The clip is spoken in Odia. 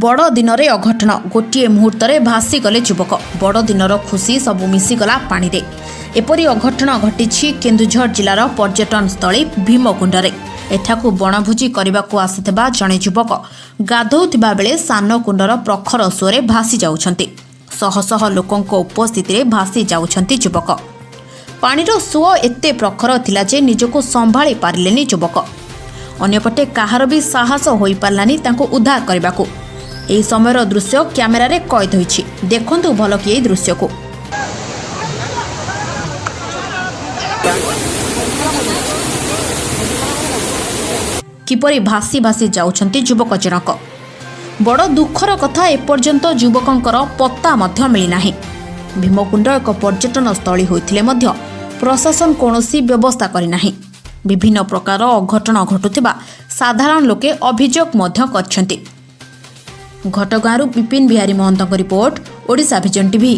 ବଡ଼ ଦିନରେ ଅଘଟଣ। ଗୋଟିଏ ମୁହୂର୍ତ୍ତରେ ଭାସିଗଲେ ଯୁବକ। ବଡ଼ଦିନର ଖୁସି ସବୁ ମିଶିଗଲା ପାଣିରେ। ଏପରି ଅଘଟଣ ଘଟିଛି କେନ୍ଦୁଝର ଜିଲ୍ଲାର ପର୍ଯ୍ୟଟନ ସ୍ଥଳୀ ଭୀମକୁଣ୍ଡରେ। ଏଠାକୁ ବଣଭୋଜି କରିବାକୁ ଆସିଥିବା ଜଣେ ଯୁବକ ଗାଧୋଉଥିବା ବେଳେ ସାନ କୁଣ୍ଡର ପ୍ରଖର ସୁଅରେ ଭାସି ଯାଉଛନ୍ତି। ଶହ ଶହ ଲୋକଙ୍କ ଉପସ୍ଥିତିରେ ଭାସି ଯାଉଛନ୍ତି ଯୁବକ। ପାଣିର ସୁଅ ଏତେ ପ୍ରଖର ଥିଲା ଯେ ନିଜକୁ ସମ୍ଭାଳି ପାରିଲେନି ଯୁବକ। ଅନ୍ୟପଟେ କାହାର ବି ସାହସ ହୋଇପାରିଲାନି ତାଙ୍କୁ ଉଦ୍ଧାର କରିବାକୁ। ଏହି ସମୟର ଦୃଶ୍ୟ କ୍ୟାମେରାରେ କଏଦ ହୋଇଛି। ଦେଖନ୍ତୁ ଭଲ କି ଏହି ଦୃଶ୍ୟକୁ। କିପରି ଭାସି ଭାସି ଯାଉଛନ୍ତି ଯୁବକ ଜଣକ। ବଡ଼ ଦୁଃଖର କଥା, ଏପର୍ଯ୍ୟନ୍ତ ଯୁବକଙ୍କର ପତ୍ତା ମଧ୍ୟ ମିଳିନାହିଁ। ଭୀମକୁଣ୍ଡ ଏକ ପର୍ଯ୍ୟଟନ ସ୍ଥଳୀ ହୋଇଥିଲେ ମଧ୍ୟ ପ୍ରଶାସନ କୌଣସି ବ୍ୟବସ୍ଥା କରିନାହିଁ। ବିଭିନ୍ନ ପ୍ରକାର ଅଘଟଣ ଘଟୁଥିବା ସାଧାରଣ ଲୋକେ ଅଭିଯୋଗ ମଧ୍ୟ କରିଛନ୍ତି। ଘଟଗାଁରୁ ବିପିନ ବିହାରୀ ମହନ୍ତଙ୍କ ରିପୋର୍ଟ, ଓଡ଼ିଶା ଭିଜନ ଟିଭି।